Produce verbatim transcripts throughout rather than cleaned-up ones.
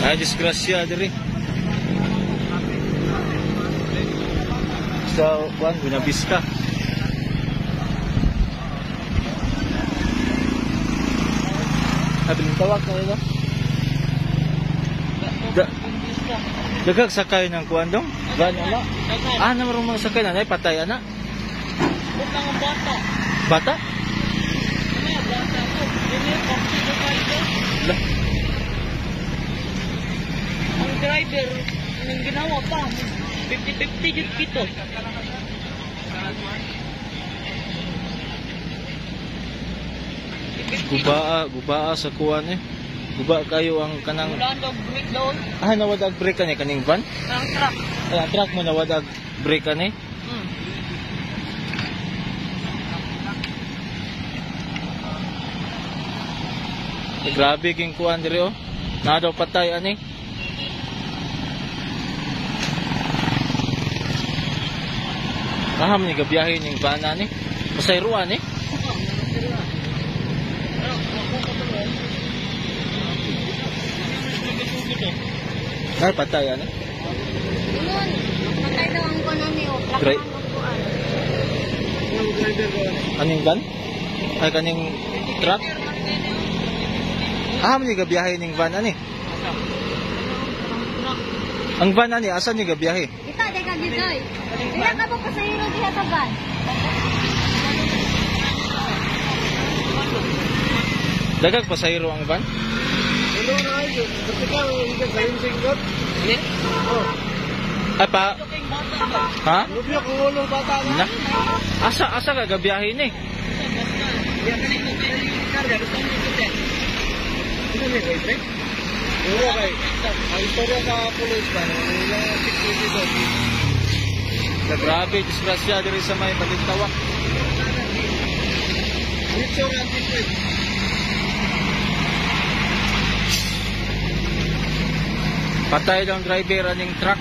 Ay, disgrasya diri. Sa, kuan, Buenavista. Abiling tawag na ito. Da-, daghag sakay ng kuan dong? Van, ano? Ah, na marong mga sakay na, ay patay, ana? Ba't lang ang bata? Bata? Ano yung bata ko? Hindi, pang-, La- Ang driver, anong ginawa pa? Fifty fifty yun kito. Gubaa, gubaa sa kuwan eh. Guba kayo ang kanang Wala daw brake doon. Ah, nawad ag brake kani kaning van? Ang truck. Ay, ang truck mo nawad ag brake kani? Hmm. Grabe king kuwan diri, oh. Na daw patay ani. Aha man ni gabiyahe ning van ani? Pasayroan ni? Ay, patay ani. Ingon, patay daw ang kuno ni, oh, plaka Gra- ang kuan. Aning van? Ay, kaning truck? Aha man ni gabiyahe ning van ani? Ang van ani, asa ni gabiyahe? Kita, di ka gidoy. Pila ka mo pasahero diha sa van? Daghag pasahero ang van? Hello, Ray. Ba't ikaw, hindi ka sa Insing Road? Hindi. Oh. Ay, pa, ha? Lubyo kung ulo, bata na. Na? Asa, asa ka gabiyahe ni? Ano ni, boyfriend? Oo, kay ang istorya sa pulis ba, yung security doon. Sa grabe, disgrasya diri sa may Balintawak. Ang itsura, ang secret. Patay daw ang driver aning truck.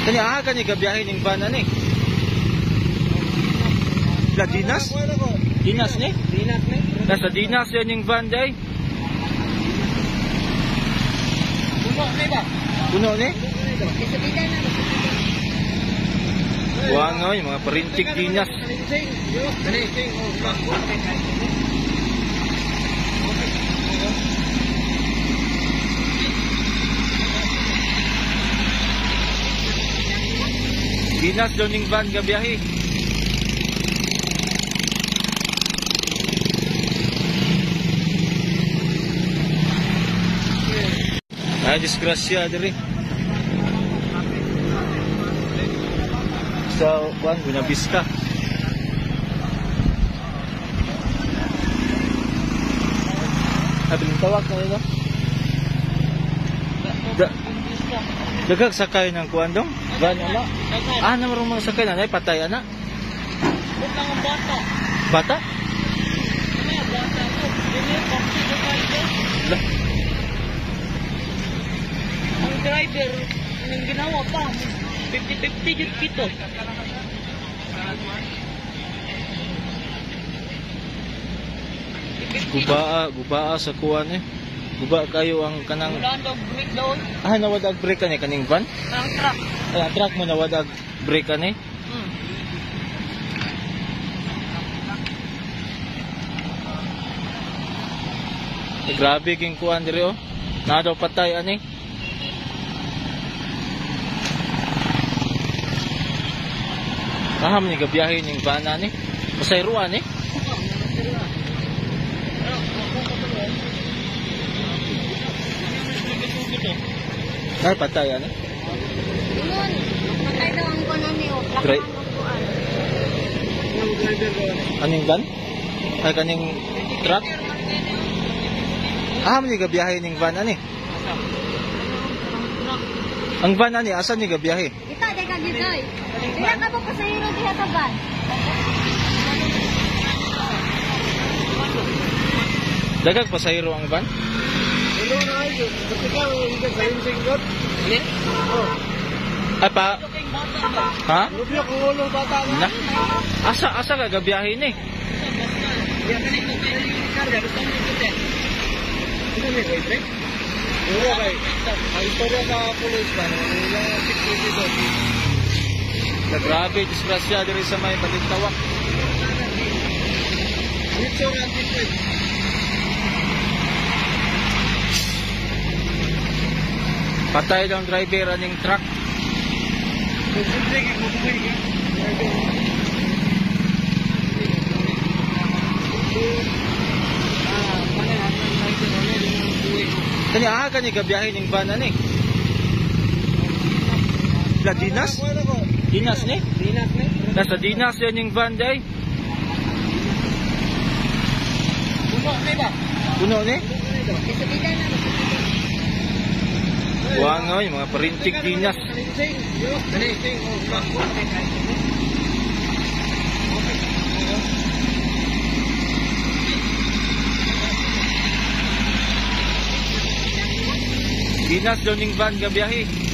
Kani, aha gani gabiyahe ning van ani? La Dinas? Dinas ni? Nasa Dinas yan yung van day. Puno ni ba? Puno ni? May subida na, may subida. Buang, oy, mga parintig Dinas. Dinas daw ning van gabiyahe. Ay, disgrasya diri. Sa, kuan, Buenavista. Abiling tawag na ito. Da-, daghag sakay ng kuan dong? Van, ano? Ah, na marong mga sakay na, ay patay, ana? Ba't lang ang bata? Bata? Ano yung bata ko? Hindi, pang-, La- Ang driver, anong ginawa pa? Fifty fifty yun kito. Gubaa, gubaa sa kuwan eh. Guba kayo ang kanang Wala daw brake doon. Ah, nawad ag brake kani kaning van? Ang truck. Ay, ang truck mo nawad ag brake kani? Hmm. Grabe king kuan diri, oh. Na daw patay ani. Aha man ni gabiyahe ning van ani? Pasayroan ni? Ay, patay ani. Ingon, patay daw ang kuno ni, oh, plaka Dri- ang kuan. Aning van? Ay, kaning truck? Ah, man gabiyahe ning van ani? Ang van ani, asa ni gabiyahe? Kita, di ka gidoy. Pila ka mo pasahero diha sa van? Daghag pasahero ang van? Hello, Ray. Ba't ikaw, hindi ka sa Insing Road? Hindi. Oh. Ay, pa. Ha? Rubio, kung ulo bata na. Na? Asa, asa ka gabiyahe ni? Ano ni, boyfriend? Oo, kay ang istorya sa pulis ba, yung security doon. Na grabe, disgrasya diri sa may Balintawak. Dito ang secret. Patay daw ang driver aning truck. Kani, aha, kani gabiyahe ning van ani? La Dinas? Dinas ni? Nasa Dinas yan yung van, day. Puno ni ba? Puno ni? Buang, oy, mga parintik Dinas. Dinas daw ning van nga biyahe.